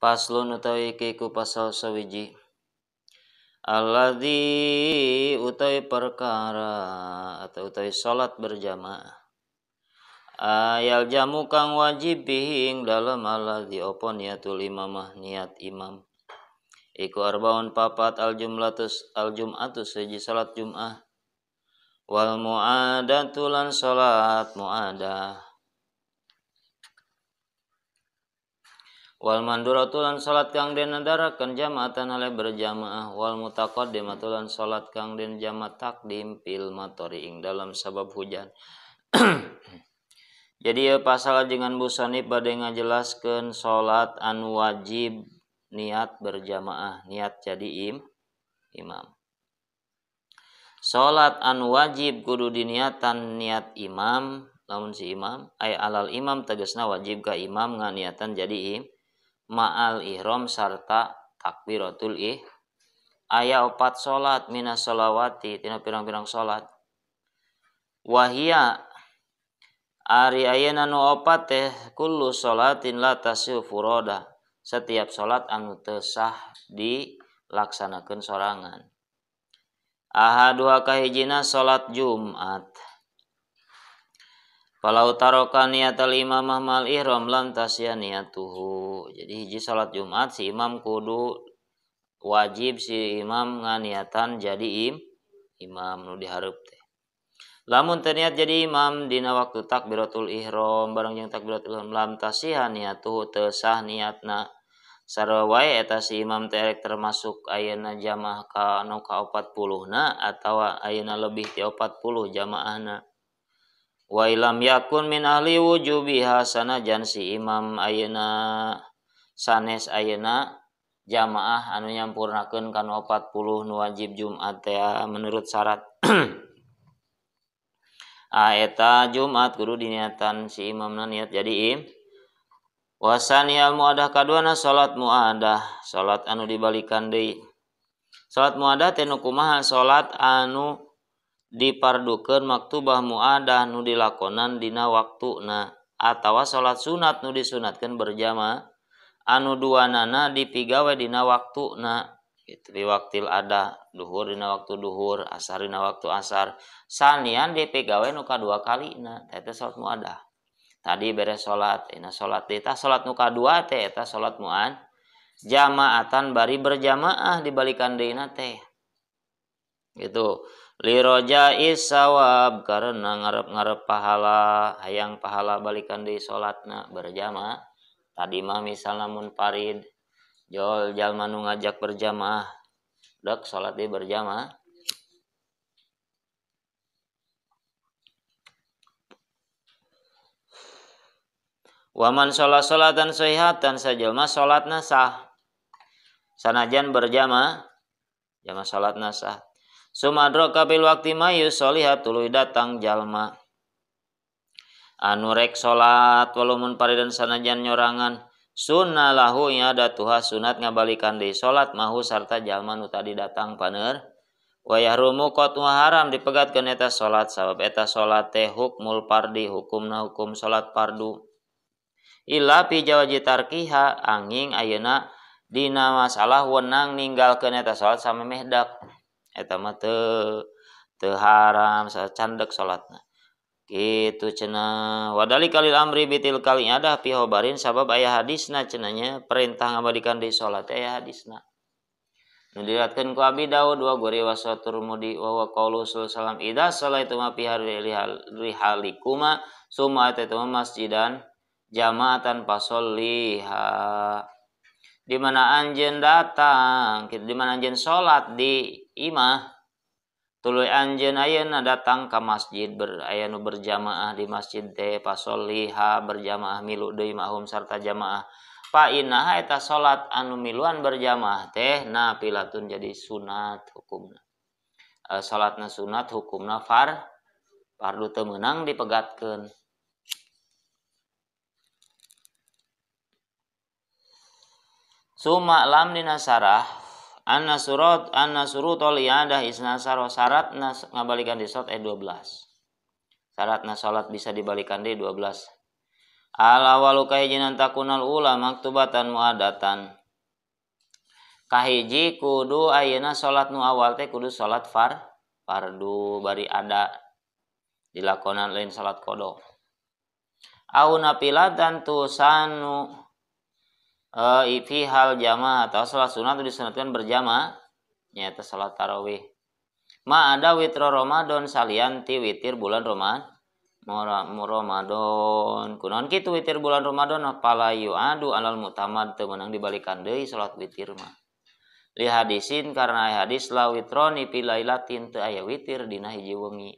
Paslon utawi iki iku pasal sawiji. Alladzi utawi perkara atau utawi salat berjamaah. Ayal jamu kang wajib bihi ing dalem alladzi apa niatul imamah niat imam. Iku arbaun papat al jumlatus al jum'atu siji salat Jum'ah. Wal mu'adatu lan salat mu'adah. Wal manduratu lan salat kang den nadarakeun jamaatan hale berjamaah wal mutaqaddimatu lan salat kang den jamak takdim fil matori ing dalam sabab hujan. Jadi ya pasal dengan musannif bade ngajelaskeun salat anu wajib niat berjamaah, niat jadi imam. Salat anu wajib kudu diniatan niat imam, lamun si imam ay alal imam tegasna wajib ka imam nganiatan jadi ma'al ihram sarta takbiratul ih. Aya opat salat minas sholawati tina pirang-pirang salat. Wahia ari ayeuna nu opat teh kullu sholatin la tasihu furoda. Setiap salat anu teu sah dilaksanakeun sorangan. Ahaduha kahijina salat Jumat. Falau taroka niatal imamah mal ihram lam tasya niatuhu. Jadi hiji salat Jumat si imam kudu wajib si imam nganiatan jadi imam nu dihareup teh. Lamun teu niat jadi imam dina waktu takbiratul ihram bareng jeung takbiratul ihram lam tasya niatuhu teu sah niatna. Sarua wae eta si imam teh rek termasuk ayeuna jamaah ka anu ka 40 na atawa ayeuna lebih ti 40 jamaahna. Wa ilam yakun min ahli wujubiha sanajan si imam ayeuna sanes ayeuna jamaah anu nyampurnakeun kana 40 nu wajib Jumat teh menurut syarat. Eta Jumat kudu diniatan si imamna niat jadi im. Wasani al muadah kaduana salat muadah, salat anu dibalikan deui. Salat muadah teh nu kumaha? Salat anu dipardukeun maktubah muadah nu dilakonan dina waktuna atawa salat sunat nu disunatkeun berjamaah anu duanana dipigawe dina waktuna kitu di waktil ada duhur dina waktu duhur, asar dina waktu asar, sanian dipigawe nu kadua kalina eta salat muadah. Tadi beres salat, ina salat teh tah salat nu kadua teh eta salat muad jamaatan bari berjamaah dibalikan deuna teh gitu. Liroja sawab karena ngarep-ngarep pahala, hayang pahala balikan di salatna berjamaah. Tadi mah misalna mun farid jol jalma nu ngajak berjamaah dek salat di berjamaah. Waman sholat sholatan sahihatan sajalma salatna sah sanajan berjamaah jamaah salatna sah. Sumadro kapil waktu mayu sholihat tuluy datang jalma anu rek salat walaupun paridan sanajan nyorangan sunnah lahu ada tuha sunat ngabalikan deui salat mahu sarta jalma nu tadi datang paner wa yahrumu qat'u haram dipegatkeun eta salat sabab eta salat teh hukmul pardi hukumna hukum salat fardu illa fi jawazi tarkiha angin ayeuna dina masalah wenang ninggalkeun eta salat samemeh dak eta mah teu haram sacandek salatna kitu cenah. Wadali kalil amri bitil kali ada fi khobarin sabab aya hadisna cenahnya perintah ngabalikan deui salat aya hadisna nu diriwayatkeun ku Abi Daud wa Guri wa Saturmudi wa wa qaulu sallam idza salaitu ma fi rihalikuma summa ataitu masjidan jamaatan fasolliha. Di mana anjeun datang, di mana anjeun salat di imah, tuluy anjeun ayeuna datang ka masjid aya nu berjamaah di masjid teh fasolliha berjamaah milu deui mahum sarta jamaah. Fa innaha eta salat anu miluan berjamaah teh nafilatun jadi sunat hukumna. Salatna sunat hukumna fardu teu meunang dipegatkeun. Suma lam dina sarah anna surat anna surutul iadah isna saro syaratna ngabalikan di salat 12. Syaratna salat bisa dibalikan di 12. Al awalu kahijinan takunal ula maktubatan muadatan. Kahiji kudu ayeuna salat nu awal teh kudu salat fardu bari ada dilakonan lain salat qada. Au nafilatan tusanu fi hal jamaah atau salat sunat disunatkan berjamaah nyaeta salat tarawih. Ma ada witro Ramadan salian ti witir bulan Ramadan. Ramadan kunaon kitu witir bulan Ramadan pala yu'adu alal mutamad teu meunang dibalikan deui salat witir mah. Li hadisin karena hadis la witroni fi lailatin teu aya witir dina hiji wengi.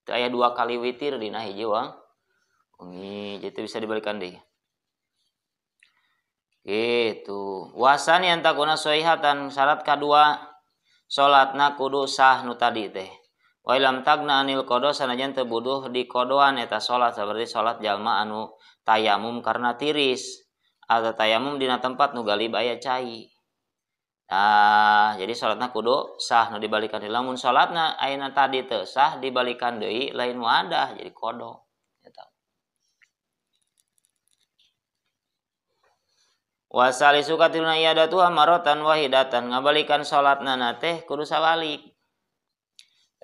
Teu aya dua kali witir dina hiji wengi, jadi bisa dibalikan deui. Gitu. Wasan yang takuna soihatan syarat kadua salatna kudu sah nu tadi teh. Wa ilam tagna anil qada sanajan teu buduh di kodoan eta salat seperti salat jalma anu tayamum karena tiris atau tayamum dina tempat nu galib aya cai. Nah, jadi salatna kudu sah nu dibalikan deui. Lamun salatna ayeuna tadi teu sah dibalikan deui lain muadah jadi qada. Eta. Wasalisu katiluna iadatuha maratan wahidatan ngabalikan salatna na teh kudu sabalik.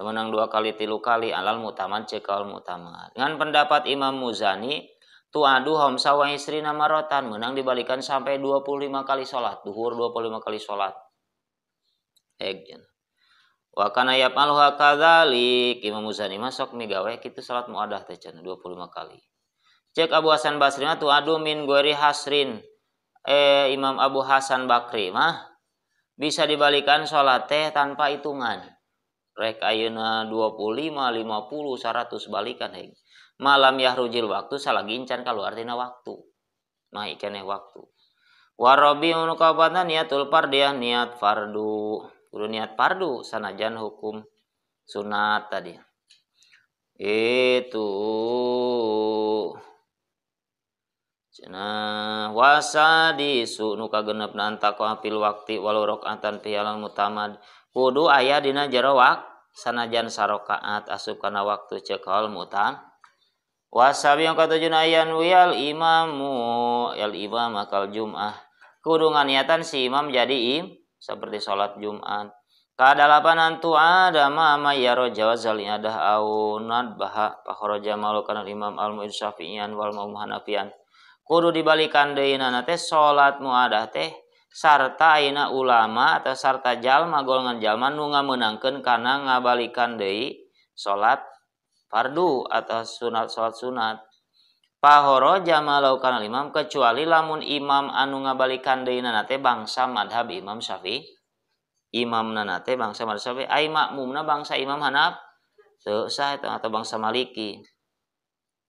Menang dua kali tilu kali alal mutamad cekal mutamad. Dengan pendapat Imam Muzani tuadu khamsa wa isrina maratan menang dibalikan sampai 25 kali salat, duhur 25 kali salat. Wa kana yaf'aluha kadzalik Imam Muzani mah sok migawe kitu salat muadah teh cenah 25 kali. Cek Abu Hasan Basri mah tuadu min ghairi hasrin. Imam Abu Hasan Bakri mah bisa dibalikan salat teh tanpa hitungan. Rek ayeuna 25, 50, 100 balikan heg. Malam yahrujil waktu salagi incan kaluar tina waktu. Mah keneh waktu. Warabi nu kaopatna niatul fardiyah niat fardu. Kudu niat fardu sanajan hukum sunat tadi. Itu cenah wasadisu nu kagenepna antaqo fil waqti walau rakaatan pialan mutamad. Kudu aya dina jero sanajan sarokaat asup kana waktu cekal mutam. Wasabi yang katujuna ayan wiyal imamu yal imam akal jum'ah. Kudu nganiatan si imam jadi im seperti salat Jumat. Kadalapanan tu ada ma yaro jawazal iadah au nadbaha pakharaja malukan al imam al mu'id syafi'ian wal ma'um hanafian. Kudu dibalikan deui nana teh salat muadah teh sarta ayeuna ulama atau sarta jalma golongan jalma nu ngamenangkeun kana ngabalikan deui salat fardu atau sunat salat sunat. Pahoro jamalaukan imam kecuali lamun imam anu ngabalikan deui nana teh bangsa madhab Imam Syafi'i. Imam nana teh bangsa madhab Syafi'i, ai makmumna bangsa Imam Hanaf teu sah eta atau bangsa Maliki.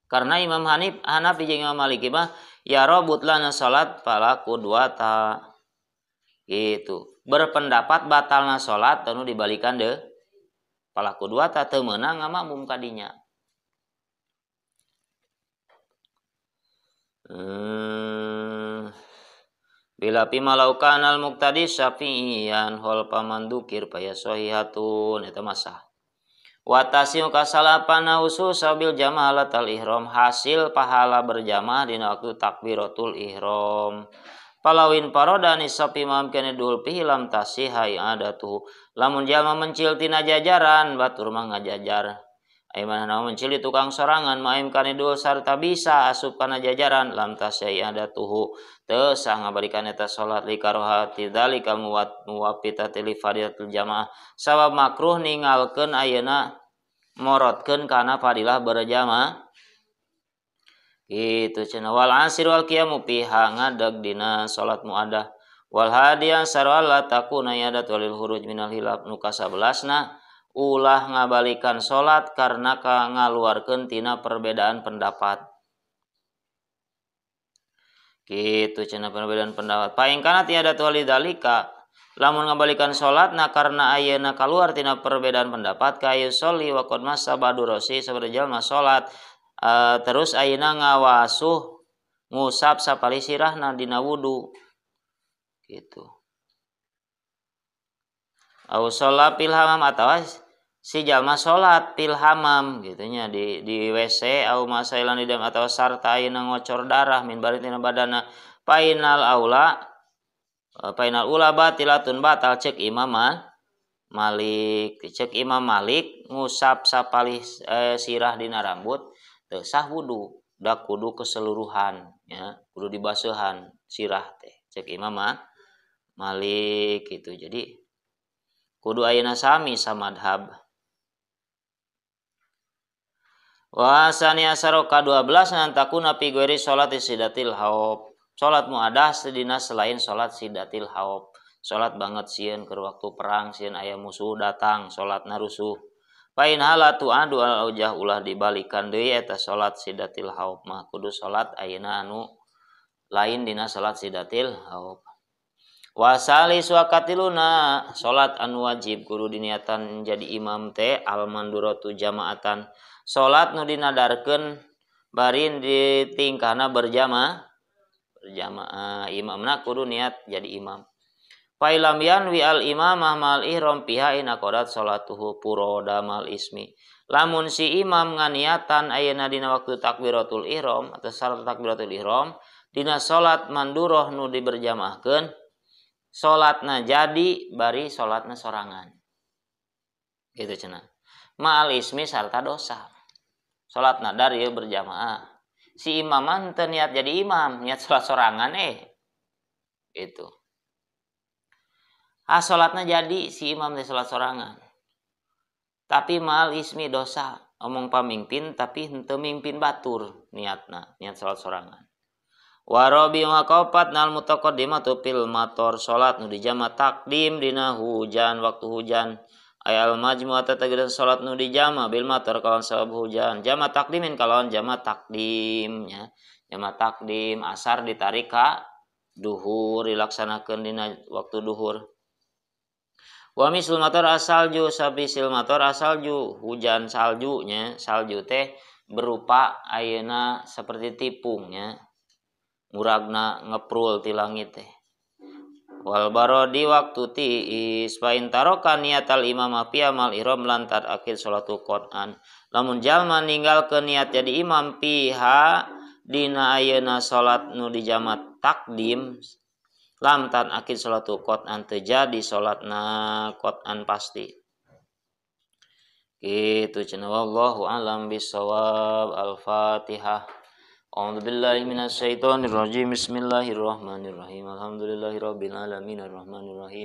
Karena Imam Hanafi jeung Imam Maliki mah ya robutlana salat fala qudwata. Gitu. Berpendapat batalna salat anu dibalikan deh. Fala qudwata teu meunang ngamakmum kadinya. Bila pimalaukan al muqtadi syafi'iyan hol pamandukir paya sahihatun eta masah. Watasiu kasalapana usus sabil jamaah latal ihram hasil pahala berjamaah dina waktu takbiratul ihram. Palawin paroda nisapi mamkene dul pihilam tasihai adatuhu. Lamun jalma mencil tina jajaran batur mah ngajajar. Ai manehna mencil di tukang sorangan maim kane dul sarta bisa asup kana jajaran lam tasihai adatuhu. Teu sah ngabalikan eta salat li karohati dzalika muwaffitati li fadilatul jamaah. Sabab makruh ningalkeun ayeuna morotkeun kana fadilah berjamaah. Gitu cenah wal asir wal qiyamu fiha ngadeg dina salat muadah wal hadiyan sarwal la takuna yadat walil huruj minal hilaf nu kasabelasna ulah ngabalikan salat karena ka ngaluarkeun tina perbedaan pendapat. Gitu cenah perbedaan pendapat. Paing kana tiada walidalika lamun ngabalikan salatna karena ayeuna kaluar tina perbedaan pendapat kayu soli wa qad masa badu rosi sabarja jalma salat. Terus ayeuna ngawasuh ngusap sapali sirahna dina wudu gitu. Au sholat fil hamam atawa Si jalma salat til hamam gitu nya di WC au masailan di dam atau sarta ayeuna ngocor darah min bari tina badana painal aula painal ula batilatun batal cek Imam Malik. Cek Imam Malik ngusap sapalih sirah dina rambut teu sah wudu da kudu keseluruhan ya kudu dibaseuhan sirah teh cek Imam Malik gitu. Jadi kudu ayeuna sami samadhab. Wa sani asaro ka-12 nantakuna fi ghairi sholati sidatil haub. Salat muadah dina selain salat sidatil haub. Salat banget sieun keur waktu perang sieun aya musuh datang salatna rusuh. Fa in halatu adu al aujah ulah dibalikan deui eta salat sidatil haub mah kudu salat ayeuna anu lain dina salat sidatil haub. Wa salisu katiluna salat anu wajib kudu diniatan jadi imam teh al manduratu jamaatan. Salat nu dinadarkeun barin ditingkahna berjamaah berjamaah imamna kudu niat jadi imam. Fa ilam yanwi al imamah mal ihram piha in aqadat salatuhu furoda mal ismi. Lamun si imam nganiatan ayeuna dina waktu takbiratul ihram atau syarat takbiratul ihram dina salat manduroh nu diberjamaahkeun salatna jadi bari salatna sorangan. Gitu cenah. Ma'al ismi sarta dosa. Salat nadar ieu berjamaah. Si imaman teu niat jadi imam, niat salat sorangan gitu. Ah salatna jadi si imam teh salat sorangan. Tapi ma'al ismi dosa, omong pamimpin tapi henteu mimpin batur niatna, niat salat sorangan. Warobi maqapat nal mutaqaddimatu fil mator salat nu dijama takdim dina hujan waktu hujan. Ayal majmu'ata tegedan salat nu dijama bil mator kalawan sabab hujan. Jama takdimin kalawan jama takdim nya. Jama takdim asar ditarik ka duhur dilaksanakeun dina waktu duhur. Wa misul mator asalju sabisil mator asalju hujan salju nya. Salju teh berupa ayeuna seperti tipung nya. Muragna ngeprul ti langit teh. Wal barodi waktu tiis fa in taraka niatal imam fi amal ihram lantar akhir salatu qatan. Lamun jalma ninggalkeun niat jadi imam piha dina ayeuna salat nu dijama takdim lam tan akhir salatu qatan teu jadi salatna qatan pasti. Kitu cenah wallahu alam bisawab. Al-Fatihah. A'udzubillahi minasyaitonirrajim. Bismillahirrahmanirrahim. Alhamdulillahirabbil alamin arrahmanirrahim.